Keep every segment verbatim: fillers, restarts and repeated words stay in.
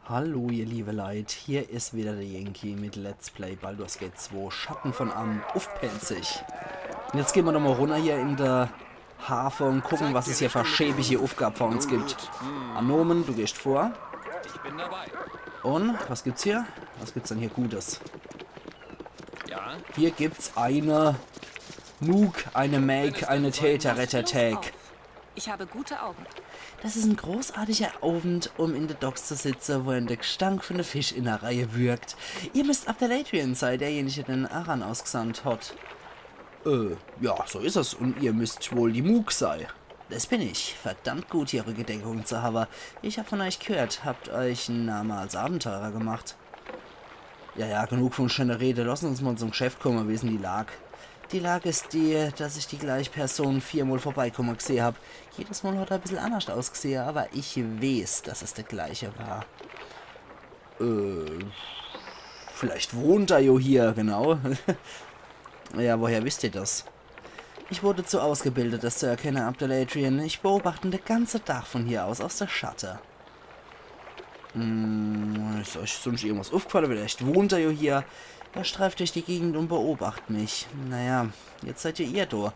Hallo ihr liebe Leit, hier is wieder der Yankee mit Let's Play Baldur's Gate zwei Schatten von Amn uff Pälzisch. Un jetzt gehn mer nochmol runner hier in de Hafe un gucke, was es hier für schäbige Uffgab für uns gibt. Anomen, du gehst vor. Ich bin dabei. Un was gibt's hier? Was gibt's denn hier Gutes? Ja? Hier gibt's eine Moog, eine Maag, eine Täter, Retter, Tag. Ich habe gute Augen. Das is en großartiger Owend, um in de Docks zu sitze, wo en de Gestank von de Fischinnerei würgt. Ihr müsst Abdel Adrian sei, derjenige, den Aran ausgesandt hat. Äh, ja, so is es. Un ihr müsst wohl die Moog sei. Das bin ich. Verdammt gut, hier Rückendeckung zu habe. Ich hab von euch gehört, habt euch en Name als Abenteurer gemacht. Ja, ja, genug von schöner Rede. Lass uns mol zum Geschäft komme. Wie is denn die Lag? Die Lag is die, dass ich die gleiche Person viermol vorbeikomme gsehe hab. Jedes Mol hat er e bissel annerscht ausgsehe, aber ich weeß, dass es der gleiche war. Äh, vielleicht wohnt er jo hier, genau. Ja, woher wisst ihr das? Ich wurde zu ausgebildet, das zu erkennen, Abdel Adrian. Ich beobachte de ganze Tag von hier aus, aus der Schatte. Hm, is euch sonst irgendwas uffgefalle? Vielleicht wohnt er jo hier. Er streift durch die Gegend un beobacht mich. Naja, jetzt seid ihr ihr do.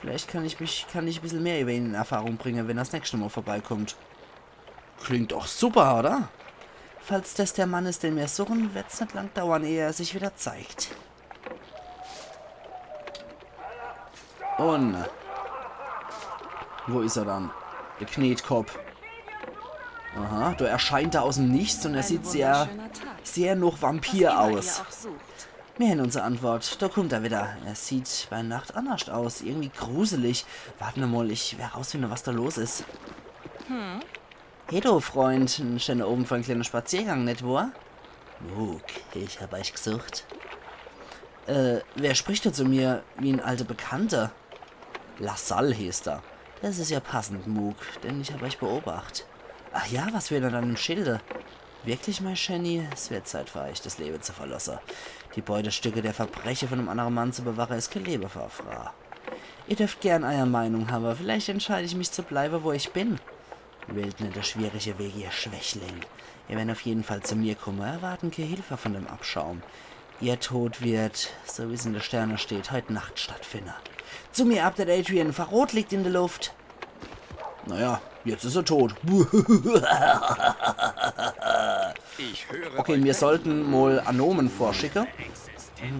Vielleicht kann ich mich, kann ich e bissel mehr über ihn in Erfahrung bringe, wenn er s nächste Mol vorbeikommt. Klingt doch super, oder? Falls das der Mann is, den wir suchen, wird's net lang dauern, ehe er sich wieder zeigt. Un wo is er dann? Der Knetkopp. Aha, do erscheint er aus em Nichts un er sieht sehr, sehr noch Vampir aus. Mir hän unser Antwort. Do kummt er wieder. Er sieht bei Nacht annerscht aus. Irgendwie gruselig. Wart nur mol, ich wer rausfinde, was do los is. Hey du, Freund, en schöner Owend für en kleine Spaziergang, net wohr? Moog, ich hab euch gesucht. Äh, wer spricht do zu mir wie en alte Bekannte? Lasalle heeßt er. Das is ja passend, Moog, denn ich hab euch beobacht. Ach ja, was für dann im Schilde? Wirklich, mei Schäni? Es wird Zeit für euch, das Lewe zu verlosse. Die Beutestücke der Verbreche von em annere Mann zu bewache, is kee Lewe für e Fraa. Ihr dürft gern eier Meinung habe. Vielleicht entscheid ich mich zu bleibe, wo ich bin. Wählt net de schwierige Weg, ihr Schwächling. Ihr wenn auf jeden Fall zu mir kumme, erwarten kee Hilfe von dem Abschaum. Ihr Tod wird, so wie's in de Sterne steht, heut Nacht stattfinde. Zu mir, Abdel Adrian, Verrot liegt in de Luft. Naja, jetzt is er tot. Okay, mir sollten mol Anomen vorschicke.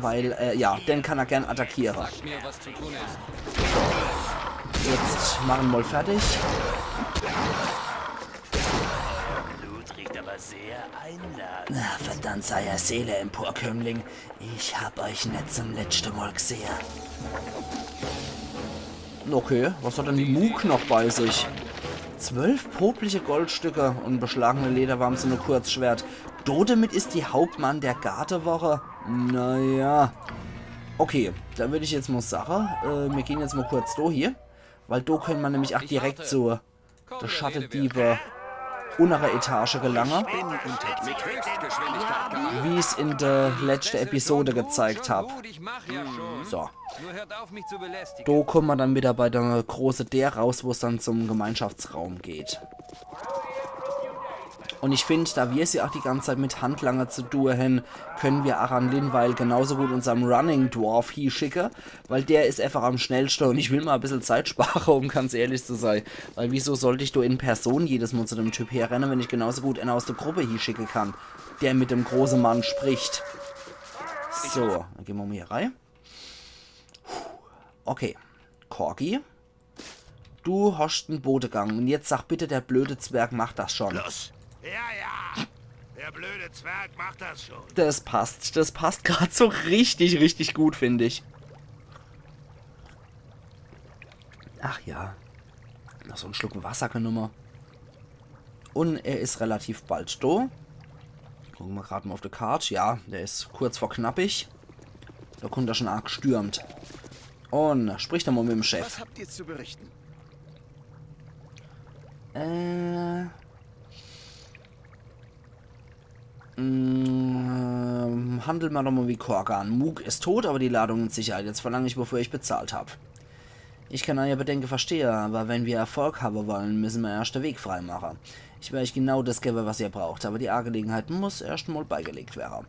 Weil, äh, ja, den kann er gern attackiere. Jetzt mache mer mol fertig. Blut riecht aber sehr einladend. Na, verdammt sei er Seele, Emporkömmling. Ich hab euch net zum letschte Mol gsehe. Okay, was hat denn die Moog noch bei sich? Zwölf popliche Goldstücke un beschlagene Lederwams un e Kurzschwert. Dodemit is die Hauptmann der Gardewache. Naja. Okay, dann würd ich jetzt mol sage, äh, mir gehn jetzt mol kurz do hier. Weil do könne mer nämlich ach direkt zu de Schattediebe unnere Etage gelange. Wie's in de letschte Episode gezeigt hab. So. Do kumme mer dann wieder bei de große Deer raus, wo's dann zum Gemeinschaftsraum geht. Un ich find, da mir es ja ach die ganze Zeit mit Handlanger zu tue hän, könne mer Aran Linvael genauso gut unserm Running Dwarf hieschicke, weil der is einfach am schnellschte un ich will mol e bissel Zeit spare, um ganz ehrlich zu sei. Weil wieso sollt ich do in Person jedes Mol zu dem Typ herrenne, wenn ich genauso gut eener aus de Gruppe hieschicke kann, der mit dem große Mann spricht? So, dann gehn mer mol hier rei. Okay, Corgi. Du hoscht en Bodegang. Un jetzt sag bitte, der blöde Zwerg macht das schon. Los. Ja, ja. Der blöde Zwerg macht das schon. Das passt. Das passt grad so richtig, richtig gut, find ich. Ach ja. Noch so en Schluck Wasser genumme. Un er is relativ bald do. Gucke mer grad mol uff de Kart. Ja, der is kurz vor knappig. Do kummt er schon angestürmt. Un spricht er mol mit em Chef. Was habt ihr zu berichten? Äh. Mm, handle mer doch mol wie Korgan. Moog is tot, aber die Ladung in Sicherheit. Jetzt verlang ich, wofür ich bezahlt hab. Ich kann eier Bedenke verstehe, awwer wenn mer Erfolg hawwe wolle, misse mer erscht de Weg freimache. Ich wer eich genau des gewwe, was ehr braucht, awwer die Agelegenheit muss erscht mol beigelegt werre.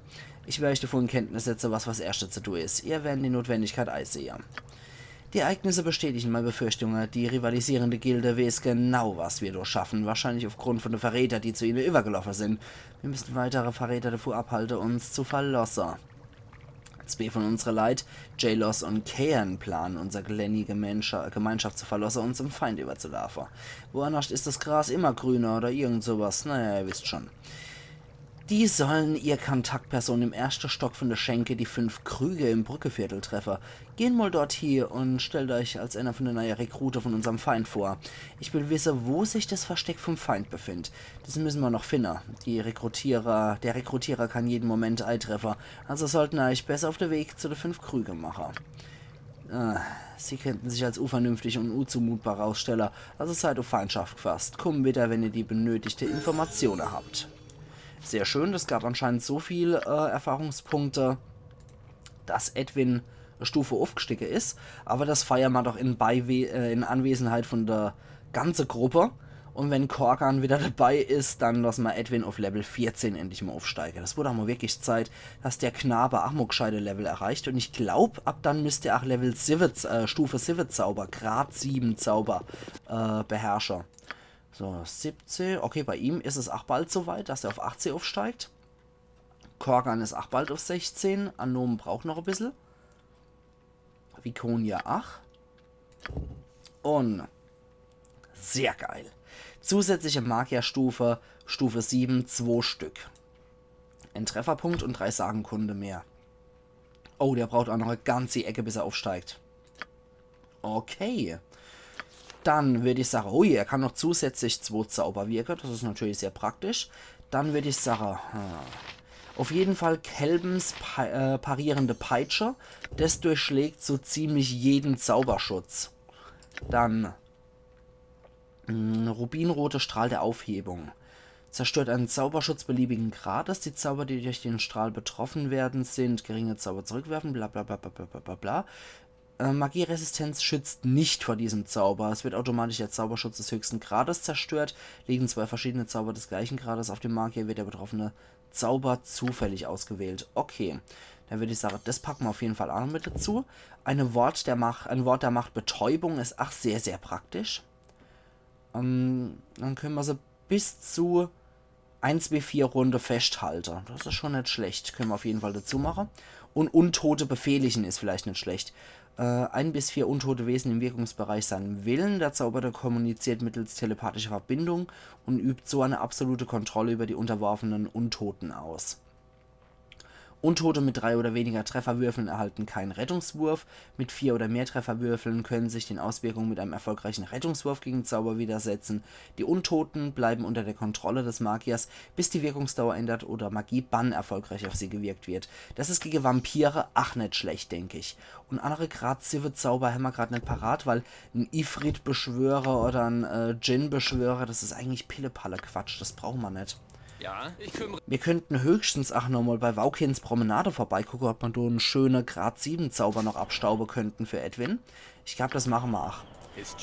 Ich wer eich devun in Kenntnis setze, was, was erschte zu du is. Ehr werre die Notwendigkeit eisehe. Die Ereignisse bestätige mei Befürchtunge. Die rivalisierende Gilde weeß genau, was mer do schaffe. Wahrscheinlich uffgrund vun de Verräter, die zu ihne iwwergeloffe sin. Mer misse weitere Verräter devun abhalte, uns zu verlosse. Zwee vun unsere Leit, Jalos un Kaehan, plane, unser kleeni Gemeinscha-, Gemeinschaft zu verlosse un zum Feind iwwerzulaafe. Woannerscht is des Gras immer grüner oder irgend so was. Naja, ehr wisst schun. Die solle ehr Kontaktperson im erschte Stock vun de Schenke, die fünf Krüge im Brückeviertel, treffe. Gehn mol dort hie un stellt eich als ener vun de neie Rekrute vun unserm Feind vor. Ich will wisse, wo sich des Versteck vum Feind befindt. Des misse mer noch finne. Die Rekrutierer, de Rekrutierer kann jeden Moment eitreffe. Also sollte ehr eich besser uff de Weg zu de fünf Krüge mache. Äh, sie kennte sich als unvernünftig un unzumutbar rausstelle, also seid uff Feindschaft gefasst. Kummt widder, wenn ehr die benötigte Informatione habt. Sehr schön, des gab anscheinend so viel, äh, Erfahrungspunkte, dass Edwin e Stufe uffgestiege is, awwer des feiere mer doch in Beiwe-, äh, in Anwesenheit vun de ganze Gruppe. Un wenn Korgan widder debei is, dann losse mer Edwin uff Level vierzehn endlich mol uffsteige. Des wurd ach mol wirklich Zeit, dass de Knabe ach mol gscheite Level erreicht. Un ich glaub, ab dann misst er ach Level siwwe, äh, Stufe siwwe Zauber, Grad siwwe Zauber, äh, beherrsche. So, siebzehn. Okay, bei ihm is es ach bald so weit, dass er uff achtzehn uffsteigt. Korgan is ach bald uff sechzehn. Anomen braucht noch e bissel. Viconia ach. Un sehr geil. Zusätzliche Magierstufe, Stufe siwwe, zwo Stück. En Trefferpunkt un drei Sagenkunde mehr. Oh, der braucht ach noch e ganzi Ecke, bis er uffsteigt. Okay. Dann würd ich sage, ui, er kann noch zusätzlich zwo Zauber wirke. Des is natürlich sehr praktisch. Dann würd ich sage, hm, uff jeden Fall Kelbens Pei-, äh, parierende Peitsche. Des durchschlägt so ziemlich jeden Zauberschutz. Dann, mm, rubinrote Strahl der Aufhebung. Zerstört einen Zauberschutz beliebigen Grades. Die Zauber, die durch den Strahl betroffen werden, sind geringe Zauber zurückwerfen, bla bla bla bla bla bla bla. Äh, Magieresistenz schützt nicht vor diesem Zauber. Es wird automatisch der Zauberschutz des höchsten Grades zerstört. Liegen zwei verschiedene Zauber des gleichen Grades auf dem Magier, wird der betroffene Zauber zufällig ausgewählt. Okay, dann würd ich sage, des packe mer uff jeden Fall ach noch mit dezu. Eine Wort der Macht, ein Wort der Macht Betäubung is ach sehr, sehr praktisch. Ähm, dann könne mer se bis zu eins B vier Runde feschthalte. Des is schun net schlecht. Könne mer uff jeden Fall dezu mache. Un Untote befehligen is vielleicht net schlecht. Äh, ein bis vier untote Wesen im Wirkungsbereich seinen Willen. Der Zauberer kommuniziert mittels telepathischer Verbindung und übt so eine absolute Kontrolle über die unterworfenen Untoten aus. Untote mit drei oder weniger Trefferwürfeln erhalten keinen Rettungswurf. Mit vier oder mehr Trefferwürfeln können sich den Auswirkungen mit einem erfolgreichen Rettungswurf gegen Zauber widersetzen. Die Untoten bleiben unter der Kontrolle des Magiers, bis die Wirkungsdauer ändert oder Magiebann erfolgreich auf sie gewirkt wird. Des is gege Vampire ach net schlecht, denk ich. Un annere Grad siwwe Zauber hämmer grad net parat, weil en Ifrit beschwöre oder en, äh, Djinn beschwöre, des is eigentlich Pillepalle-Quatsch, des brauche mer net. Ja, ich kümmere. Mir könnten höchstens ach nochmol bei Waukins Promenade vorbeigucke, ob mer do en schöne Grad siwwe Zauber noch abstaube könnten für Edwin. Ich glaub, des mache mer ach.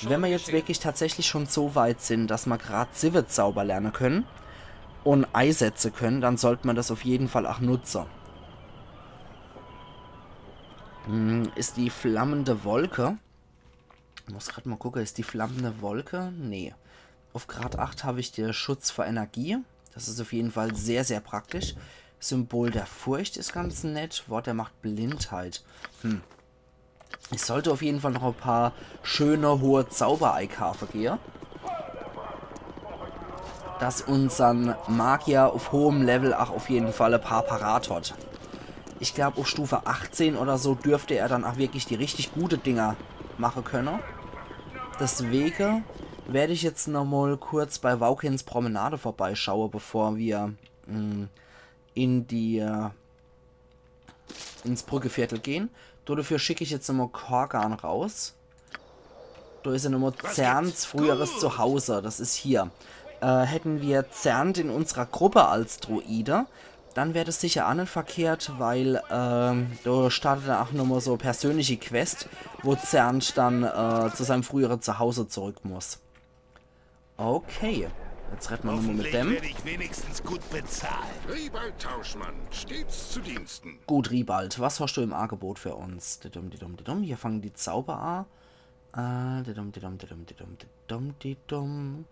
Wenn mer jetzt wirklich tatsächlich schun so weit sin, dass mer Grad siwwe Zauber lerne können un eisetze können, dann sollt mer des uff jeden Fall ach nutze. Hm, is die flammende Wolke. Muss grad mol gucke, is die flammende Wolke? Nee. Uff Grad acht hab ich de Schutz vor Energie. Des is uff jeden Fall sehr, sehr praktisch. Symbol der Furcht is ganz nett. Wort der Macht Blindheit. Hm. Ich sollt uff jeden Fall noch e paar schöne, hohe Zauber eikaafe gehe. Dass unsern Magier uff hohem Level ach uff jeden Fall e paar parat hat. Ich glaub, uff Stufe achtzehn oder so dürft er dann ach wirklich die richtig gute Dinger mache könne. Deswege werd ich jetzt nochmol kurz bei Waukins Promenade vorbeischaue, bevor mer, mm, in die, äh, ins Brückeviertel gehn. Do dafür schick ich jetzt nochmol Korgan raus. Do is jo nochmol Zerns früheres Zuhause. Des is hier. Äh, hätten mer Zern in unserer Gruppe als Druide, dann wär das sicher aa net verkehrt, weil ähm, do startet dann aa nochmol so persönliche Quest, wo Zernt dann äh, zu seinem frühere Zuhause zurück muss. Okay, jetzt redde mer nochmol mit dem. Werde ich wenigstens gut bezahlt. Ribald Tauschmann, stets zu Diensten. Gut, Ribald, was hast du im Angebot für uns? Didum, didum, didum. Hier fangen die Zauber an. Äh, didum, didum, didum, didum, didum, didum.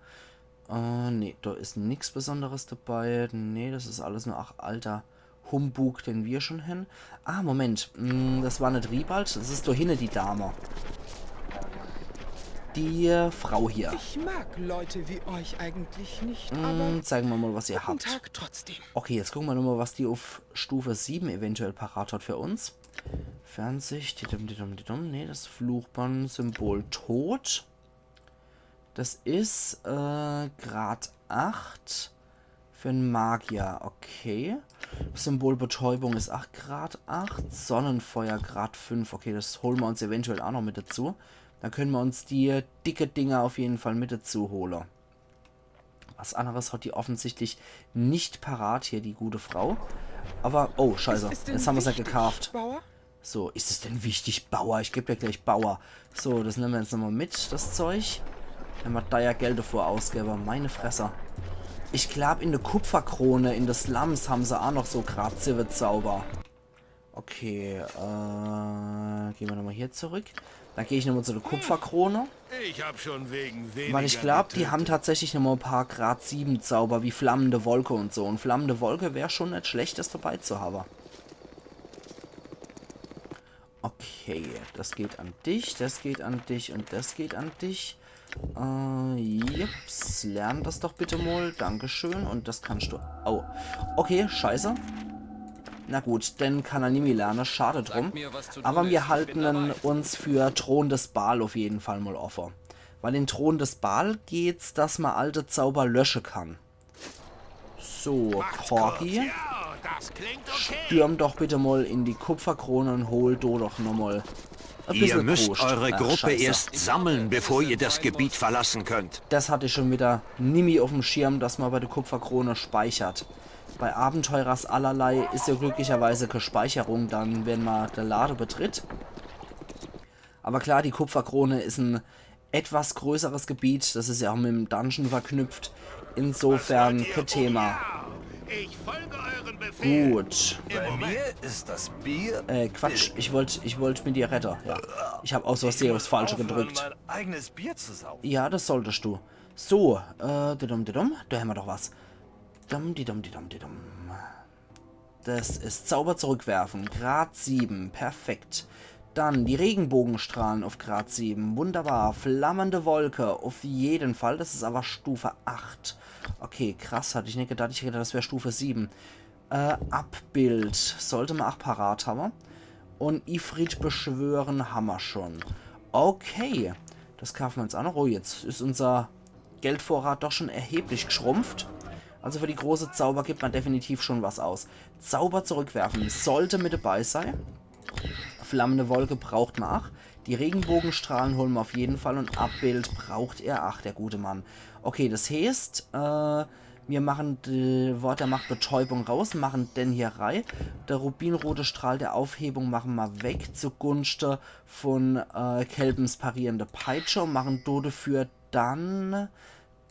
Äh, nee, da is nix Besonderes dabei. Nee, das is alles nur, ach, alter Humbug, den wir schon hen. Ah, Moment. Hm, das war net Ribald, das is doch hinne die Dame. Die äh, Frau hier. Ich mag Leute wie euch eigentlich nicht, aber Hm, zeigen wir mal, was ihr guten habt. Tag trotzdem. Okay, jetzt gucken wir nochmal, was die auf Stufe sieben eventuell parat hat für uns. Fernsicht, didum, didum, didum. Nee, das Fluchbann-Symbol Tod. Das is äh, Grad acht für en Magier. Okay. Das Symbol Betäubung is ach Grad acht. Sonnenfeuer Grad fünf. Okay, das holen wir uns eventuell auch noch mit dazu. Dann können wir uns die dicke Dinger auf jeden Fall mit dazu holen. Was anderes hat die offensichtlich nicht parat hier, die gute Frau. Aber, oh, scheiße, Ist es denn jetzt haben wir's ja wichtig, gekauft. Bauer? So, is es denn wichtig, Bauer? Ich geb dir gleich Bauer. So, das nehmen wir jetzt nochmal mit, das Zeug. Wenn wir da ja Geld dafür ausgeben, meine Fresse. Ich glaub, in der Kupferkrone, in der Slums haben sie auch noch so Grad sieben Zauber. Okay, äh, gehen wir nochmal hier zurück. Dann gehe ich nochmal zu der Kupferkrone. Ich hab schon wegen weniger Weil ich glaub, die getötet. haben tatsächlich nochmal ein paar Grad sieben Zauber, wie flammende Wolke und so. Und flammende Wolke wär schon net schlecht, das dabei zu haben. Okay, das geht an dich, das geht an dich und das geht an dich. Äh, jups, lern das doch bitte mal. Dankeschön. Und das kannst du. Oh. Okay, scheiße. Na gut, dann kann er nimmi lernen. Schade drum. Mir, was zu Aber tun wir ist. Ich halten bin dabei. uns für Thron des Baal auf jeden Fall mal offen. Weil in Thron des Baal geht's, dass man alte Zauber löschen kann. So, Porky, Ja, das klingt okay. stürm doch bitte mal in die Kupferkrone und hol do doch nochmal ein Ihr bisschen müsst Kruscht. eure Ach, Gruppe scheiße. Erst sammeln, bevor ihr das Gebiet verlassen könnt. Das hatte ich schon wieder nimmi auf dem Schirm, dass man bei der Kupferkrone speichert. Bei Abenteurers allerlei is ja glücklicherweise keine Speicherung dann, wenn man den Laden betritt. Aber klar, die Kupferkrone is ein etwas größeres Gebiet, das is ja auch mit dem Dungeon verknüpft. Insofern kein Thema. Ich folge euren Befehlen. Gut. Im Moment Mir ist das Bier. Äh, Quatsch, ich wollt, ich wollt mit dir reden. Ja. Ich hab aus Versehen aufs Falsche Aufhören, gedrückt. Mein eigenes Bier zu saufen. Ja, das solltest du. So, äh, didum, didum, da hämmer doch was. Dum, didum, didum, didum. Das is Zauber zurückwerfen. Grad sieben, perfekt. Dann die Regenbogenstrahlen auf Grad sieben. Wunderbar. Flammende Wolke, auf jeden Fall. Das is aber Stufe acht. Okay, krass, hatte ich net gedacht. Ich hätt gedacht, das wär Stufe sieben. Äh, Abbild. Sollte man auch parat haben. Und Ifrit beschwören hammer schon. Okay. Das kaufen wir uns auch noch. Oh, jetzt is unser Geldvorrat doch schon erheblich geschrumpft. Also für die große Zauber gibt man definitiv schon was aus. Zauber zurückwerfen sollte mit dabei sein. Flammende Wolke braucht man ach. Die Regenbogenstrahlen holen wir auf jeden Fall und Abbild braucht er ach, der gute Mann. Okay, das heißt, äh, wir machen die Wort der Macht Betäubung raus, machen den hier rei. Der rubinrote Strahl der Aufhebung machen wir weg zugunsten von äh, Kelbens parierende Peitsche und machen do dafür dann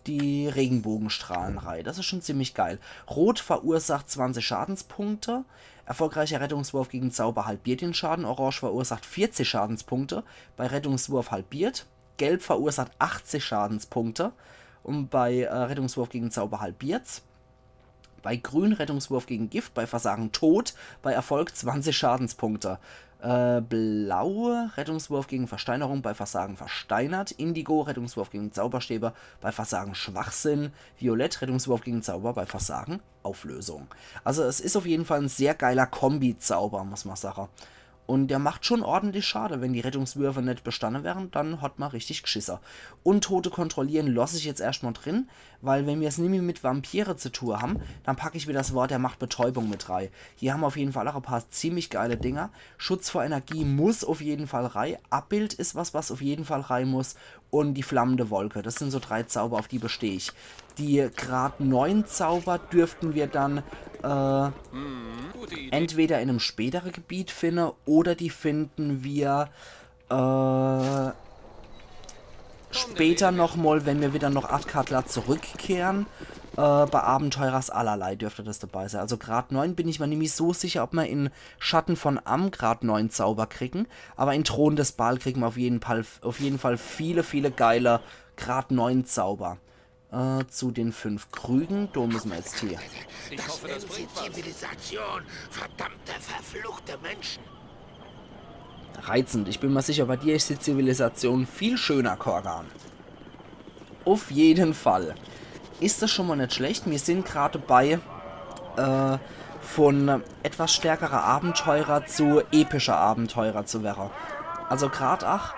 die Regenbogenstrahlen rei. Das is schon ziemlich geil. Rot verursacht zwanzig Schadenspunkte. Erfolgreicher Rettungswurf gegen Zauber halbiert den Schaden. Orange verursacht vierzig Schadenspunkte bei Rettungswurf halbiert. Gelb verursacht achtzig Schadenspunkte und bei äh, Rettungswurf gegen Zauber halbiert's. Bei Grün Rettungswurf gegen Gift, bei Versagen tot, bei Erfolg zwanzig Schadenspunkte. Äh, Blau Rettungswurf gegen Versteinerung, bei Versagen versteinert. Indigo Rettungswurf gegen Zauberstäbe, bei Versagen Schwachsinn. Violett Rettungswurf gegen Zauber, bei Versagen Auflösung. Also es is auf jeden Fall ein sehr geiler Kombi-Zauber, muss man sagen. Und der macht schon ordentlich Schade. Wenn die Rettungswürfe net bestanne wären, dann hat man richtig gschisse. Untote kontrollieren loss ich jetzt erscht mal drin, weil wenn mir's nimmi mit Vampire zu tun haben, dann pack ich wieder das Wort der Macht Betäubung mit rei. Hier haben wir auf jeden Fall auch ein paar ziemlich geile Dinger. Schutz vor Energie muss auf jeden Fall rei. Abbild is was, was auf jeden Fall rei muss. Und die flammende Wolke. Das sind so drei Zauber, auf die besteh ich. Die Grad neun Zauber dürften wir dann äh, entweder in einem späteren Gebiet finden oder die finden wir äh, später nochmal, wenn wir wieder nach Athkatla zurückkehren. Äh, bei Abenteurers allerlei dürfte das dabei sein. Also Grad neun bin ich mir nämlich so sicher, ob wir in Schatten von Amn Grad neun Zauber kriegen, aber in Thron des Bhaal kriegen wir auf jeden Fall, auf jeden Fall viele, viele geile Grad neun Zauber. Äh, zu den fünf Krügen, da müssen wir jetzt hier. Ich hoffe, das bringt was. Zivilisation, verdammte, verfluchte Menschen. Reizend. Ich bin mir sicher, bei dir ist die Zivilisation viel schöner, Korgan. Auf jeden Fall. Ist das schon mal nicht schlecht. Wir sind gerade bei äh, von etwas stärkerer Abenteurer zu epischer Abenteurer zu werden. Also gerade ach,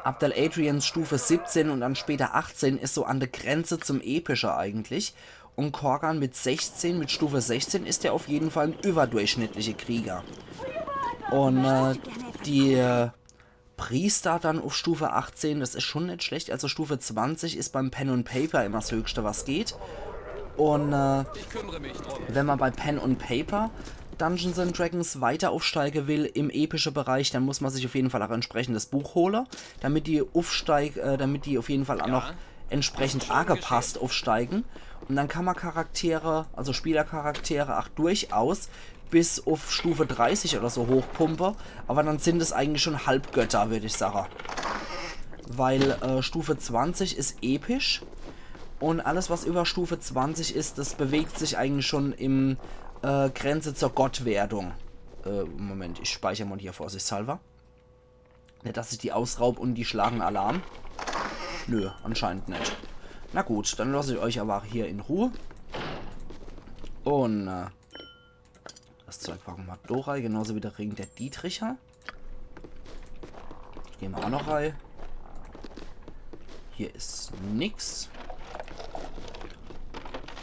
Abdel Adrians Stufe siebzehn und dann später achtzehn ist so an der Grenze zum epischer eigentlich. Und Korgan mit sechzehn, mit Stufe sechzehn ist er auf jeden Fall ein überdurchschnittlicher Krieger. Und äh, die äh, Priester dann auf Stufe achtzehn, das ist schon nicht schlecht. Also Stufe zwanzig ist beim Pen und Paper immer das Höchste, was geht. Und äh, wenn man bei Pen und Paper Dungeons and Dragons weiter aufsteigen will im epischen Bereich, dann muss man sich auf jeden Fall auch entsprechend das Buch holen, damit die aufsteig, äh, damit die auf jeden Fall auch noch entsprechend angepasst aufsteigen. Und dann kann man Charaktere, also Spielercharaktere, auch durchaus bis auf Stufe dreißig oder so hochpumpen. Aber dann sind es eigentlich schon Halbgötter, würde ich sagen. Weil äh, Stufe zwanzig ist episch. Und alles, was über Stufe zwanzig ist, das bewegt sich eigentlich schon im äh, Grenze zur Gottwerdung. Äh, Moment, ich speichere mal hier vorsichtshalber. Nicht, dass ich die ausraub und die schlagen Alarm. Nö, anscheinend nicht. Na gut, dann lasse ich euch aber auch hier in Ruhe. Und äh, das Zeug packen wir da rein, genauso wie der Ring der Dietricher. Gehen wir auch noch rein. Hier ist nix.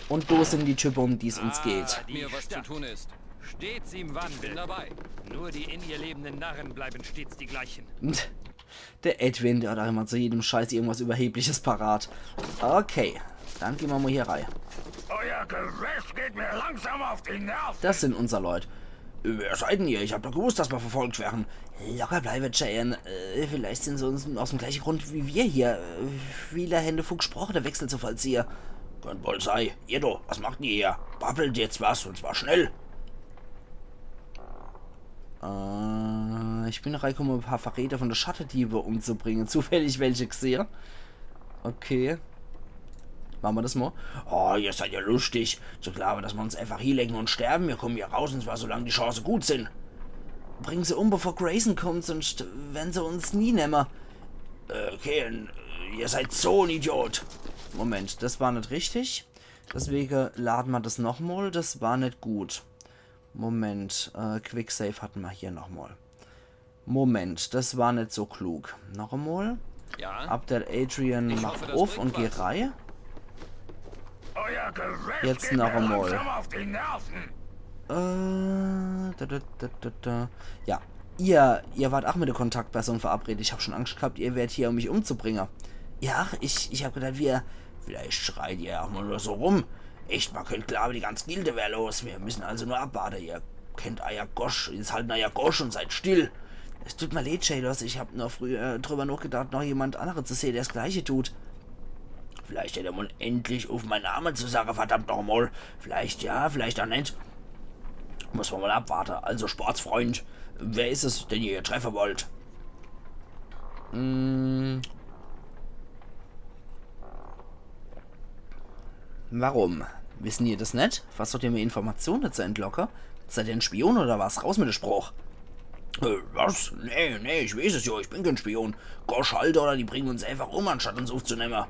Und da sind die Typen, um die es uns geht. Mir was zu tun ist. Stets im Wandel. Bin dabei. Nur die in ihr lebenden Narren bleiben stets die gleichen. Der Edwin, der hat auch immer zu jedem Scheiß irgendwas Überhebliches parat. Okay, dann gehen wir mal hier rein. Euer Gewäsch geht mir langsam auf die Nerven. Das sind unser Leute. Wer seid denn ihr? Ich hab doch gewusst, dass wir verfolgt werden. Locker bleibe, Cheyenne. Äh, vielleicht sind sie uns aus dem gleichen Grund wie wir hier. Äh, viele Hände Fuchs Sprache der Wechsel zu vollziehen. Könnt wohl sei. Ihr doch, was macht ihr hier? Babbelt jetzt was und zwar schnell. Äh, ich bin reingekommen, um ein paar Verräter von der Schattendiebe umzubringen. Zufällig welche gesehen. Okay. Machen wir das mal. Oh, ihr seid ja lustig. Zu glauben, dass wir uns einfach hinlegen und sterben. Wir kommen hier raus und zwar solange die Chancen gut sind. Bringen sie um, bevor Grayson kommt, sonst werden sie uns nie nehmen. Äh, Kaelan, ihr seid so ein Idiot. Moment, das war nicht richtig. Deswegen laden wir das nochmal. Das war nicht gut. Moment, äh, Quicksave hatten wir hier nochmal. Moment, das war nicht so klug. Noch einmal. Ja. Abdel Adrian, Ich mach hoffe, das auf und bringt geh was. Rein. Euer Gewäsch Jetzt geht noch mir einmal. Langsam auf die Nerven. Äh, da, da, da, da, da. Ja, ihr, ihr wart auch mit der Kontaktperson verabredet. Ich hab schon Angst gehabt, ihr wärt hier, um mich umzubringen. Ja, ach, ich, ich hab gedacht, wir... Vielleicht schreit ihr auch mal nur so rum. Echt, man könnte glauben, die ganze Gilde wär los. Wir müssen also nur abwarten. Ihr kennt euer Gosch, jetzt halten euer Gosch und seid still. Es tut mir leid, Shalos, ich hab nur früher drüber nachgedacht, noch jemand andere zu sehen, der das Gleiche tut. Vielleicht hätte man endlich auf meinen Namen zu sagen, verdammt nochmal. Vielleicht ja, vielleicht auch nicht. Muss man mal abwarten. Also, Sportsfreund, wer ist es, den ihr hier treffen wollt? Hm. Warum? Wissen ihr das nicht? Versucht ihr mir Informationen zu entlocken? Seid ihr ein Spion oder was? Raus mit dem Spruch. Äh, was? Nee, nee, ich weiß es ja, ich bin kein Spion. Gosch, halt, oder die bringen uns einfach um, anstatt uns aufzunehmen.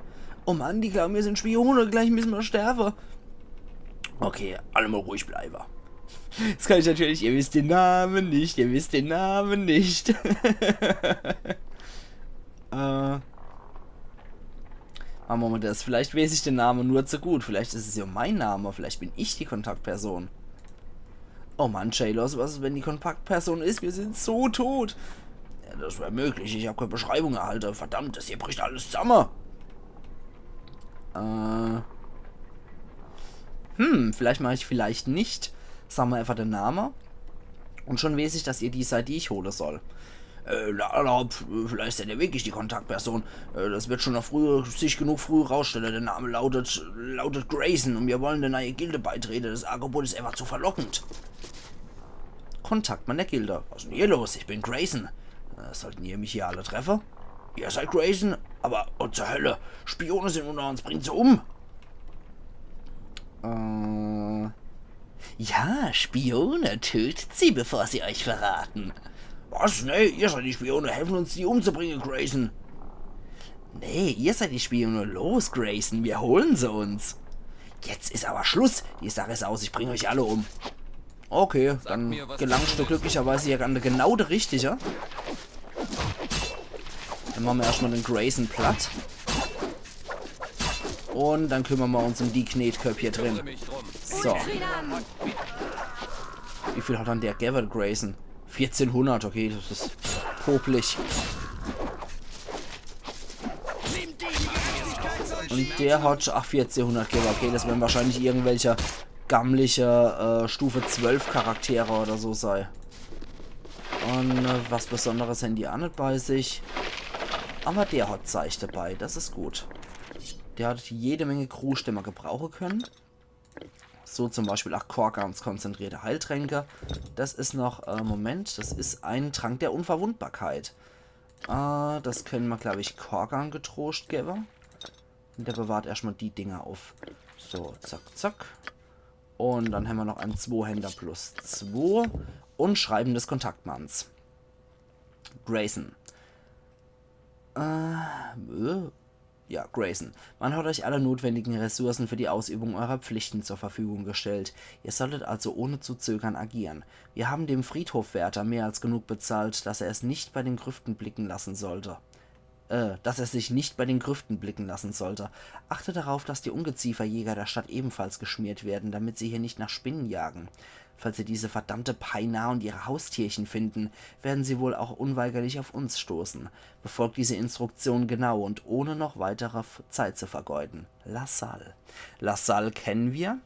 Oh Mann, die glauben, wir sind Spione, gleich müssen wir sterben. Okay, alle mal ruhig bleiben. Das kann ich natürlich, ihr wisst den Namen nicht, ihr wisst den Namen nicht. Äh. Machen wir mal das. Vielleicht weiß ich den Namen nur zu gut. Vielleicht ist es ja mein Name. Vielleicht bin ich die Kontaktperson. Oh Mann, Shalos, was ist, wenn die Kontaktperson ist? Wir sind so tot. Ja, das wäre möglich. Ich habe keine Beschreibung erhalten. Verdammt, das hier bricht alles zusammen. Äh. Hm, vielleicht mach ich vielleicht net. Sag mer einfach de Name. Und schon weeß ich, dass ihr die seid, die ich hole soll. Äh, na, erlaubt, vielleicht seid ihr wirklich die Kontaktperson. Äh, das wird schon noch früh, sich genug früh rausstelle. Der Name lautet, lautet Grayson und wir wollen de neie Gilde beitrete. Das Angebot is einfach zu verlockend. Kontaktmann der Gilde. Was is denn hier los? Ich bin Grayson. Äh, sollten ihr mich hier alle treffe? Ihr seid Grayson? Aber, oh, zur Hölle. Spione sind unter uns. Bringt se um. Äh, ja, Spione, tötet sie, bevor sie euch verraten. Was? Nee, ihr seid die Spione. Helfen uns, die umzubringen, Grayson. Nee, ihr seid die Spione. Los, Grayson, wir holen se uns. Jetzt is aber Schluss. Die Sache is aus, ich bring euch alle um. Okay, dann gelangst du glücklicherweise hier an de genau de Richtige. Dann mache mer erschtmal den Grayson platt. Und dann kümmere mer uns um die Knetköpp hier drin. So. Wie viel hat dann der gewwe, Grayson? Vierzehnhundert, okay, das is popelig. Und der hat, ach, vierzehnhundert gewwe, okay, das werden wahrscheinlich irgendwelche gammliche, äh, Stufe zwölf Charaktere oder so sei. Und, äh, was Besonderes hän die aa net bei sich. Aber der hat Zeich dabei, das is gut. Der hat jede Menge Kruscht, den mer gebrauche können. So zum Beispiel auch Korgans konzentrierte Heiltränke. Das is noch, äh, Moment, das is ein Trank der Unverwundbarkeit. Äh, das können mer, glaub ich, Korgan getroscht gewwe. Und der bewahrt erschtmal die Dinger auf. So, zack, zack. Und dann hämmer noch en Zwohänder plus zwo und Schreiben des Kontaktmanns. Grayson. Äh, äh, ja, Grayson. Man hat euch alle notwendigen Ressourcen für die Ausübung eurer Pflichten zur Verfügung gestellt. Ihr solltet also ohne zu zögern agieren. Wir haben dem Friedhofwärter mehr als genug bezahlt, dass er es nicht bei den Grüften blicken lassen sollte. Äh, dass er sich nicht bei den Grüften blicken lassen sollte. Achte darauf, dass die Ungezieferjäger der Stadt ebenfalls geschmiert werden, damit sie hier nicht nach Spinnen jagen. Falls sie diese verdammte Paina und ihre Haustierchen finden, werden sie wohl auch unweigerlich auf uns stoßen. Befolgt diese Instruktion genau und ohne noch weitere F-, Zeit zu vergeuden. Lasalle. Lasalle kennen wir.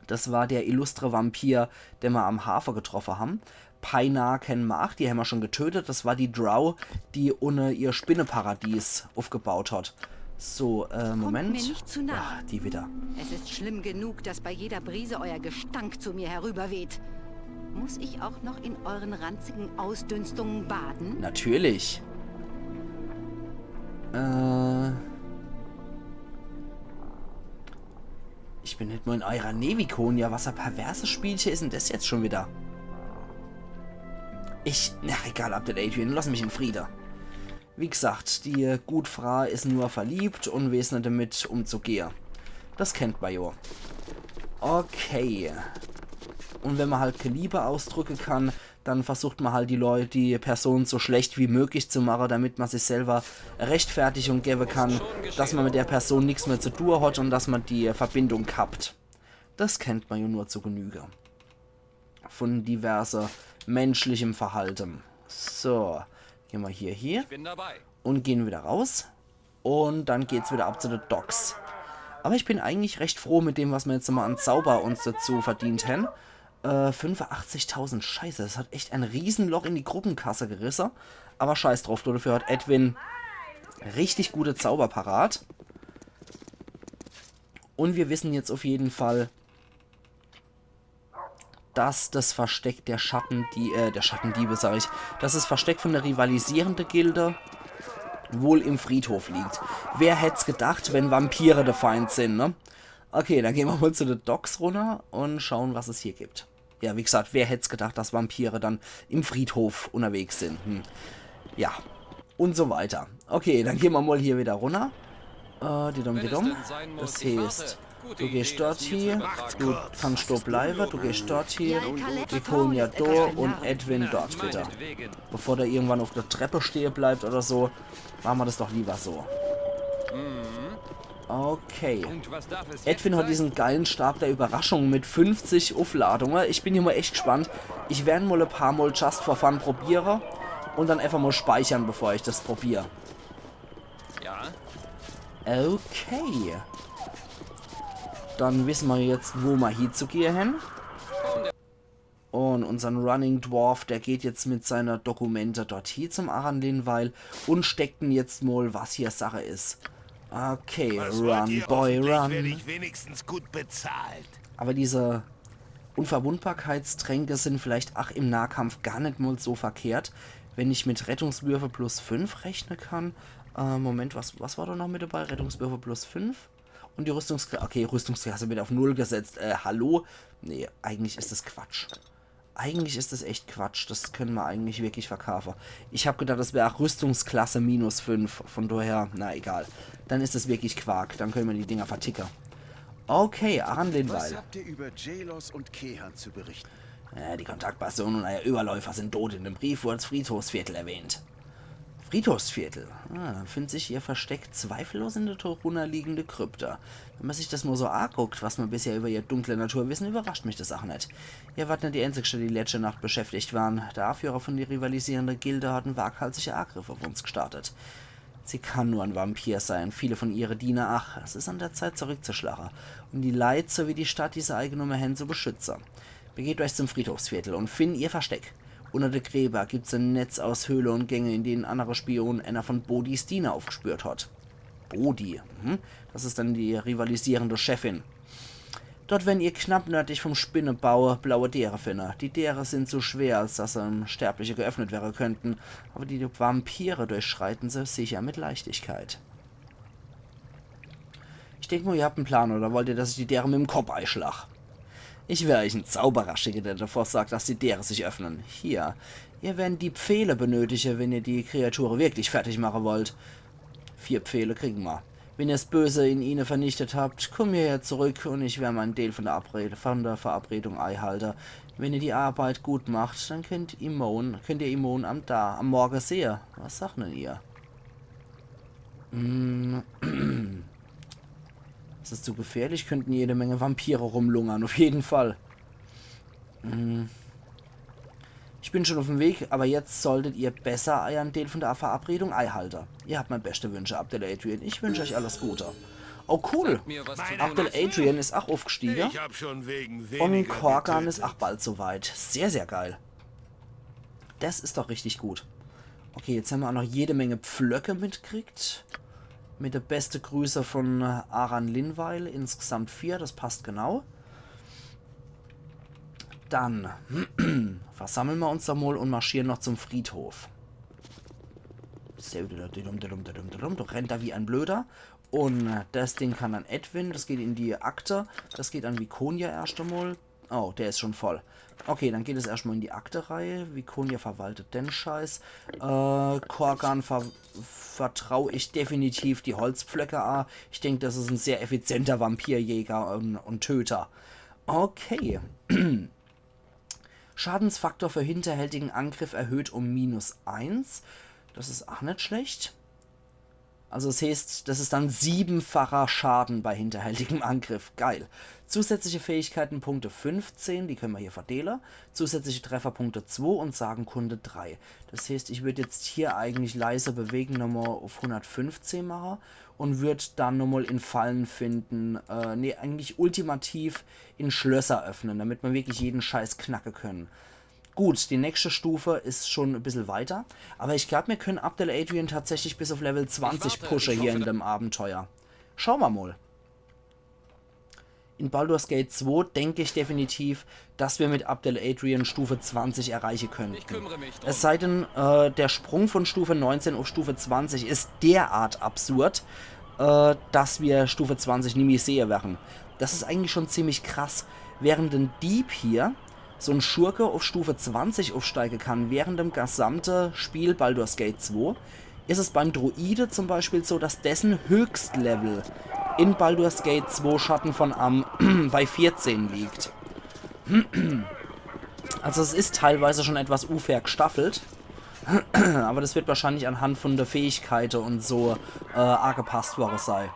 Das war der illustre Vampir, den mer am Hafe getroffe ham. Paina kennen mer ach, die hämmer schon getötet. Das war die Drow, die unne ihr Spinneparadies aufgebaut hat. So, äh, Moment. Kommt mir nicht zu nahe. Ah, die wieder. Es ist schlimm genug, dass bei jeder Brise euer Gestank zu mir herüberweht. Muss ich auch noch in euren ranzigen Ausdünstungen baden? Natürlich. Äh. Ich bin net mol in eurer Näh, Viconia. Was e perverses Spielche is denn das jetzt schon wieder? Ich, na egal, Abdel Adrian, lass mich in Friede. Wie gesagt, die gut Fraa is nur verliebt und weeß net damit umzugehe. Das kennt mer jo. Okay. Und wenn mer halt kä Liebe ausdrücke kann, dann versucht mer halt die Leute, die Person so schlecht wie möglich zu mache, damit mer sich selber Rechtfertigung gewwe kann, dass mer mit der Person nix mehr zu tue hat und dass mer die Verbindung kappt. Das kennt mer jo nur zu Genüge. Von diverse menschlichem Verhalten. So, gehn mer hier, hier. Ich bin dabei. Und gehn wieder raus. Und dann geht's wieder ab zu de Docks. Aber ich bin eigentlich recht froh mit dem, was mer jetzt mol an Zauber uns dazu verdient hän. Äh, fünfundachtzigtausend, scheiße, das hat echt e Riesenloch in die Gruppenkasse gerisse. Aber scheiß drauf, dafür hat Edwin richtig gute Zauber parat. Und wir wissen jetzt auf jeden Fall, dass das Versteck der Schatten, die, äh, der Schattendiebe, sag ich, dass das Versteck von der rivalisierende Gilde wohl im Friedhof liegt. Wer hätt's gedacht, wenn Vampire de Feind sind, ne? Okay, dann gehn mer mol zu de Docks runner und schauen, was es hier gibt. Ja, wie gesagt, wer hätt's gedacht, dass Vampire dann im Friedhof unterwegs sind? Hm. Ja. Und so weiter. Okay, dann gehn mer mol hier wieder runner. Äh, didum, didum. Das heißt, du gehst dort hie, du kannst dort bleibe, du gehst dort hie, Viconia do und Edwin dort, bitte. Bevor der irgendwann auf der Treppe stehe bleibt oder so, mache mer das doch lieber so. Okay. Edwin hat diesen geilen Stab der Überraschung mit fünfzig Aufladungen. Ich bin hier mol echt gespannt. Ich werd'n mol e paar Mol just for fun probiere und dann einfach mol speichere, bevor ich das probier. Ja? Okay. Dann wisse mer jetzt, wo mer hiezugehe hen. Un unsern Running Dwarf, der geht jetzt mit seiner Dokumente dort hie zum Aran Linval un steckt en jetzt mol, was hier Sache is. Okay, run, Boy, run. Ich wenigstens gut bezahlt. Aber diese Unverwundbarkeitstränke sind vielleicht ach im Nahkampf gar net mol so verkehrt, wenn ich mit Rettungswürfe plus fünf rechne kann. Äh, Moment, was, was war da noch mit dabei? Rettungswürfe plus fünf? Und die Rüstungsklasse, okay, Rüstungsklasse wird auf null gesetzt. Äh, hallo? Nee, eigentlich is das Quatsch. Eigentlich is das echt Quatsch. Das könne mer eigentlich wirklich verkaufe. Ich hab gedacht, das wär ach Rüstungsklasse minus fünf. Von daher, na egal. Dann is das wirklich Quark. Dann könne mer die Dinger verticke. Okay, Aran Linval. Was habt ihr über Jelos und Kehan zu berichten? Äh, die Kontaktpersonen und euer Überläufer sind tot. In dem Brief wurde das Friedhofsviertel erwähnt. Friedhofsviertel. Ah, dann findet sich ihr Versteck zweifellos in der drunner liegende Krypta. Wenn man sich das mal so anguckt, was man bisher über ihr dunkle Natur wissen, überrascht mich das auch nicht. Ihr wart nicht die Einzigste, die letzte Nacht beschäftigt waren. Der Anführer von der rivalisierenden Gilde hat einen waghalsigen Angriff auf uns gestartet. Sie kann nur ein Vampir sein, viele von ihre Diener, ach, es ist an der Zeit zurückzuschlagen und die Leute sowie die Stadt, die sie eingenommen haben, zu beschützen. Begebt euch zum Friedhofsviertel und findet ihr Versteck. Unter der Gräber gibt's ein Netz aus Höhle und Gänge, in denen andere Spione einer von Bodhis Diener aufgespürt hat. Bodhi, mhm. Das ist dann die rivalisierende Chefin. Dort werden ihr knapp nördlich vom Spinnenbau blaue Deere finden. Die Deere sind zu schwer, als dass sie einem Sterblichen geöffnet werden könnten, aber die Vampire durchschreiten sie sicher mit Leichtigkeit. Ich denk mal, ihr habt einen Plan, oder wollt ihr, dass ich die Deere mit dem Kopf einschlag? Ich wär euch ein Zauberer schicke, der davor sorgt, dass die Deere sich öffnen. Hier, ihr werdet die Pfähle benötigen, wenn ihr die Kreatur wirklich fertig machen wollt. Vier Pfähle kriegen wir. Wenn ihr das Böse in ihnen vernichtet habt, kommt hierher zurück und ich werde meinen Teil von der, Abrede, von der Verabredung einhalten. Wenn ihr die Arbeit gut macht, dann könnt, Imon, könnt ihr Imon am, da, am Morgen sehen. Was sagt denn ihr? Mm. Das ist zu gefährlich, könnten jede Menge Vampire rumlungern, auf jeden Fall. Mm. Ich bin schon auf dem Weg, aber jetzt solltet ihr besser euren Teil von der Verabredung einhalten. Ihr habt meine beste Wünsche, Abdel Adrian. Ich wünsche euch alles Gute. Oh, cool. Mir was zu Abdel Adrian ist auch aufgestiegen. Ich hab schon wegen Und weniger Korgan ist getötet. Auch bald soweit. Sehr, sehr geil. Das ist doch richtig gut. Okay, jetzt haben wir auch noch jede Menge Pflöcke mitkriegt. Mit der beste Grüße von Aran Linval. Insgesamt vier, das passt genau. Dann versammeln wir uns da mal und marschieren noch zum Friedhof. Sehr gut, dudum, dudum, dudum, dudum. Du rennt da wie ein Blöder. Und das Ding kann dann Edwin, das geht in die Akte. Das geht an Viconia erst einmal. Oh, der ist schon voll. Okay, dann geht es erstmal in die Akte rein. Viconia verwaltet den Scheiß. Äh, Korgan ver vertraue ich definitiv die Holzpflöcke an. Ich denke, das ist ein sehr effizienter Vampirjäger und, und Töter. Okay. Schadensfaktor für hinterhältigen Angriff erhöht um minus eins. Das ist auch nicht schlecht. Also das heißt, das ist dann siebenfacher Schaden bei hinterhältigem Angriff. Geil. Zusätzliche Fähigkeiten Punkte fünfzehn, die können wir hier verteilen. Zusätzliche Trefferpunkte zwei und Sagenkunde drei. Das heißt, ich würde jetzt hier eigentlich leise bewegen, nochmal auf hundertfünfzehn machen und würde dann nochmal in Fallen finden, äh, nee, eigentlich ultimativ in Schlösser öffnen, damit wir wirklich jeden Scheiß knacken können. Gut, die nächste Stufe ist schon ein bisschen weiter, aber ich glaube, wir können Abdel Adrian tatsächlich bis auf Level zwanzig pushen hier in dem Abenteuer. Schauen wir mal. In Baldur's Gate zwei denke ich definitiv, dass wir mit Abdel Adrian Stufe zwanzig erreichen können. Ich kümmere mich drum. Es sei denn, äh, der Sprung von Stufe neunzehn auf Stufe zwanzig ist derart absurd, äh, dass wir Stufe zwanzig nimmi sehen werden. Das ist eigentlich schon ziemlich krass. Während ein Dieb hier, so ein Schurke, auf Stufe zwanzig aufsteigen kann, während dem gesamten Spiel Baldur's Gate zwei, ist es beim Druide zum Beispiel so, dass dessen Höchstlevel in Baldur's Gate zwei Schatten von Amn bei vierzehn liegt. Also es ist teilweise schon etwas unfair gestaffelt. Aber das wird wahrscheinlich anhand von der Fähigkeiten und so, äh, angepasst worden sein.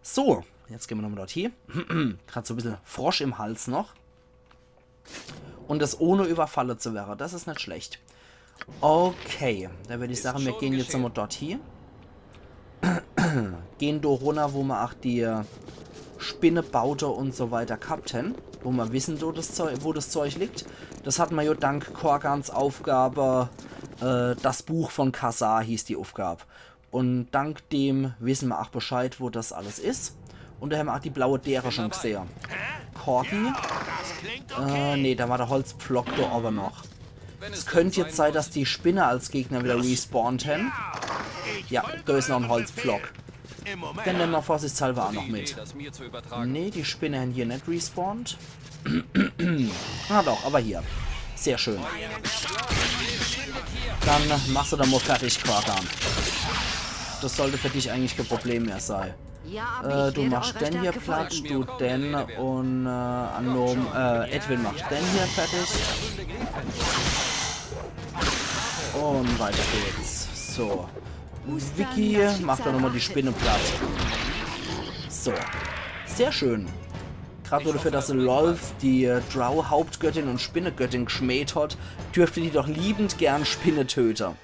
So, jetzt gehen wir nochmal dort hin. Gerade so ein bisschen Frosch im Hals noch. Und das ohne überfallen zu werden, das ist nicht schlecht. Okay, dann würde ich sagen, wir gehen jetzt nochmal dort hin. Gehn do runner, wo ma ach die Spinnebaute und so weiter gehabt hen, wo ma wissen, wo das Zeug, wo das Zeug liegt. Das hat ma jo dank Korgans Aufgabe, äh, das Buch von Kassar hieß die Aufgabe. Und dank dem wissen ma ach Bescheid, wo das alles is. Und do hen ma ach die blaue Däre schon gesehe. Korgi? Äh, nee, do war der Holzpflock do owwe noch. Es könnt jetzt sei, dass die Spinne als Gegner wieder respawnt hen. Ja, do is noch en Holzpflock. Den nemme ma vorsichtshalber ach noch mit. Nee, die Spinne hen hier net respawnt. Ah doch, aber hier. Sehr schön. Dann machst du da mal fertig, Korgan. Das sollte für dich eigentlich kein Problem mehr sei. Äh, du machst den hier platt, du den und äh, Anom, äh, Edwin macht den hier fertig. Und weiter geht's. So. Vicky macht doch nochmal die Spinne platt. So. Sehr schön. Grad nur dafür, dass Lolth die äh, Drow-Hauptgöttin und Spinnegöttin geschmäht hat, dürfte die doch liebend gern Spinne töte.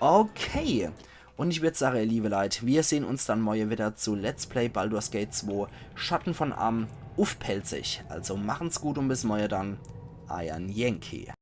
Okay. Und ich würd sage, ihr liebe Leit, wir sehen uns dann morje wieder zu Let's Play Baldur's Gate zwei Schatten von Amn uff Pälzisch. Also machen's gut und bis morje dann. Eiern Yankee.